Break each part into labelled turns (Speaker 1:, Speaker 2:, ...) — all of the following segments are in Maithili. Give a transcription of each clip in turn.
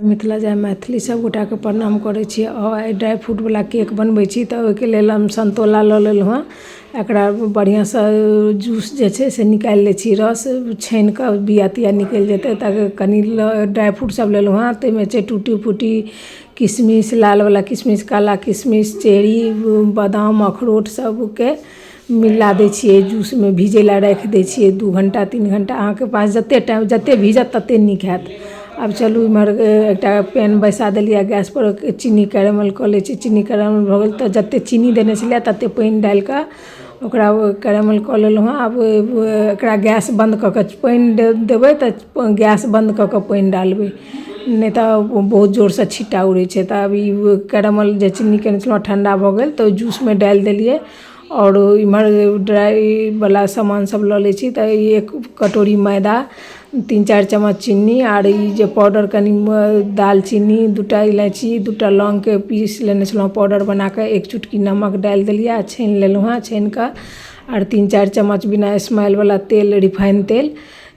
Speaker 1: मिथिला जय मैथिली सभगोटाके प्रणाम करै छी। आइ ड्राइ फ्रूटवला केक बनबै छी तऽ ओहिके लेल हम समतोला लऽ लेलहुँ हँ। एकरा बढ़िआँसँ जूस जे छै से निकालि लै छी, रस छानिकऽ बिआ तिआ निकलि जेतै तऽ कनि ड्राइ फ्रूट सब लेलहुँ हँ। ताहिमे छै टूटी फूटी, किशमिश, लालवला किशमिश, काला किशमिश, चेरी, बादाम, अखरोट, सबके मिला दै छियै जूसमे। भिजै लए राखि दै छियै 2 घण्टा, 3 घण्टा, अहाँके पास जते टाइम, जते भिजत तते नीक हैत। आब चलू, इम्हर एकटा पैन बैसा देलियै गैसपर, चीनी कैरेमल कऽ लै छी। चीनी कैरेमल भऽ गेल तऽ जते चीनी देने छलियै तते पानि डालिकऽ ओकरा कैरेमल कऽ लेलहुँ हँ। आब एकरा गैस बन्द कऽ कऽ पानि देबै तऽ गैस बन्द कऽ कऽ पानि डालबै, नहि तऽ बहुत जोरसँ छिट्टा उड़ै छै। तऽ आब ई कैरेमल जे चीनी केने छलहुँ ठण्डा भऽ गेल तऽ ओहि जूसमे डालि देलियै। आओर इम्हर ड्राइवला सामान सब लऽ लै छी। तऽ 1 कटोरी मैदा, 3-4 चम्मच चीनी, आर ई जे पाउडर, कनि दालचीनी, 2टा इलायची, 2टा लौङ्गके पीस लेने छलहुँ पाउडर बनाकऽ, 1 चुटकी नमक डालि देलियै आ छानि लेलहुँ हँ। छानिकऽ आर 3-4 चम्मच बिना स्मेलवला तेल, रिफाइन तेल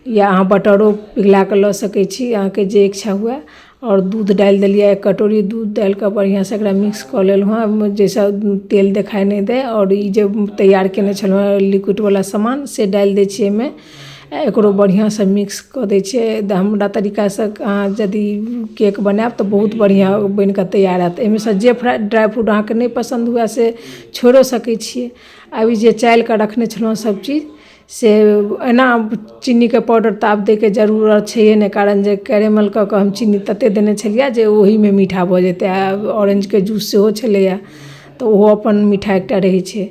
Speaker 1: या अहाँ बटरो पिघलाकऽ लऽ सकै छी, अहाँके जे इच्छा हुए। आओर दूध डालि देलियै 1 कटोरी। दूध डालिकऽ बढ़िआँसँ एकरा मिक्स कऽ लेलहुँ हँ, जाहिसँ तेल देखाइ नहि दै। आओर ई जे तैयार केने छलहुँ हँ लिक्विडवला सामान, से डालि दै छियै एहिमे, एकरो बढ़िआँसँ मिक्स कऽ दै छियै। हमरा तरीकासँ अहाँ यदि केक बनायब तऽ बहुत बढ़िआँ बनिकऽ तैयार हैत। एहिमेसँ जे ड्राइ फ्रूट अहाँके नहि पसन्द हुए से छोड़िओ सकै छियै। आब ई जे चालिकऽ रखने छलहुँ सब चीज, से एना चीनीके पाउडर तऽ आब दैके जरूरत छैहे नहि, कारण जे कैरेमल कऽ कऽ हम चीनी ततेक देने छलियै जे ओहीमे मीठा भऽ जेतै। आ ऑरेंजके जूस सेहो छलैए तऽ ओहो अपन मीठा एकटा रहै छै।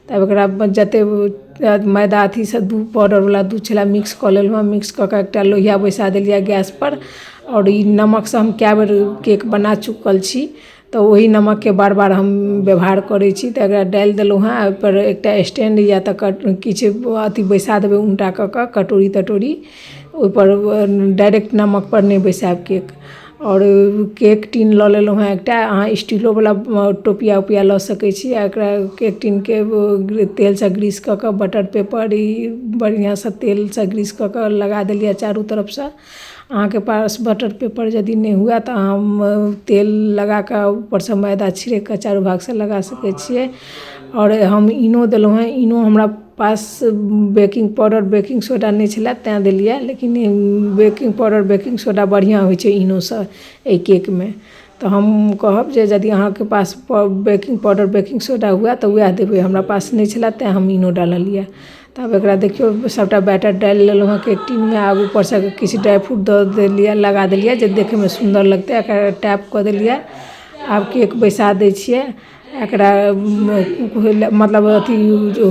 Speaker 1: तब एकरा जतेक मैदा अथीसँ दूध, पाउडरवला दूध छलै, मिक्स कऽ लेलहुँ। मिक्स कऽ कऽ एकटा लोहिया बैसा देलियै गैसपर। आओर ई नमकसँ हम कए बेर केक बना चुकल छी, तऽ ओही नमकके बार बार हम व्यवहार करै छी। तऽ एकरा डालि देलहुँ हँ। ओहिपर एकटा स्टैंड या तऽ किछु अथी बैसा देबै उनटा कऽ कऽ, कटोरी तटोरी ओहिपर, डायरेक्ट नमकपर नहि बैसायब केक। आओर केक टिन लऽ लेलहुँ हँ एकटा, अहाँ स्टीलोवला टोपिया उपिया लऽ सकै छी। आ एकरा केक टिनके तेलसँ ग्रीस कऽ कऽ, बटर पेपर ई बढ़िआँसँ तेलसँ ग्रीस कऽ कऽ लगा देलियै चारू तरफसँ। अहाँके पास बटर पेपर यदि नहि हुए तऽ अहाँ तेल लगाकऽ ऊपरसँ मैदा छिड़ैक कऽ चारू भागसँ लगा सकै छियै। आओर हम इनो देलहुँ हँ। इनो हमरा पास बेकिंग पाउडर, बेकिंग सोडा नहि छलै तैँ देलियै, लेकिन बेकिंग पाउडर, बेकिंग सोडा बढ़िआँ होइ छै इनोसँ एहि केकमे। तऽ हम कहब जे यदि अहाँके पास बेकिंग पाउडर, बेकिंग सोडा हुए तऽ उएह देबै। हमरा पास नहि छलै तैँ हम इनो डाललियै। तब एकरा देखियौ, सभटा बैटर डालि लेलहुँ हँ केक टिनमे। आब ऊपरसँ किछु ड्राइ फ्रूट दऽ देलियै, लगा देलियै जे देखैमे सुन्दर लगतै। एकरा टैप कऽ देलियै। आब केक बैसा दै छियै। एकरा होइला, मतलब अथी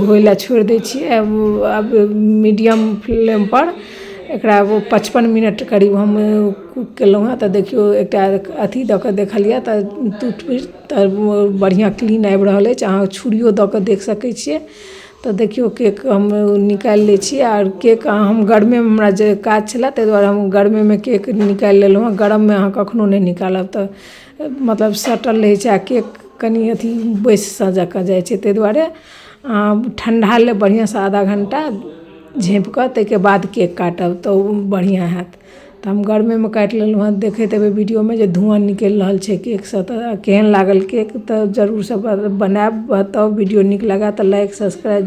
Speaker 1: होइला छोड़ि दै छियै। आब मीडियम फ्लेमपर एकरा 55 मिनट करीब हम कुक केलहुँ हँ। तऽ देखियौ, एकटा अथी दऽ कऽ देखलियै तऽ टूथपिक, तऽ बढ़िआँ क्लीन आबि रहल अछि। अहाँ छुरिओ दऽ कऽ देख सकै छियै। तऽ देखियौ, केक हम निकालि लै छी। आर केक हम गर्मेमे, हमरा जे काज छलै ताहि दुआरे हम गर्मेमे केक निकालि लेलहुँ हँ। गरममे अहाँ कखनो नहि निकालब तऽ मतलब सटल रहै छै आ केक कनि अथी बैसि जकाँ जाइ छै। ताहि दुआरे अहाँ ठण्डा लेब बढ़िआँसँ, आधा घण्टा झाँपिकऽ, ताहिके बाद केक काटब तऽ ओ बढ़िआँ हैत। तऽ हम गर्मेमे काटि लेलहुँ हँ। देखैत हेबै वीडियोमे जे धुआँ निकलि रहल छै केकसँ। तऽ केहन लागल केक? तऽ जरूरसँ बनायब, बताउ। वीडियो नीक लागै तऽ लाइक, सब्सक्राइब।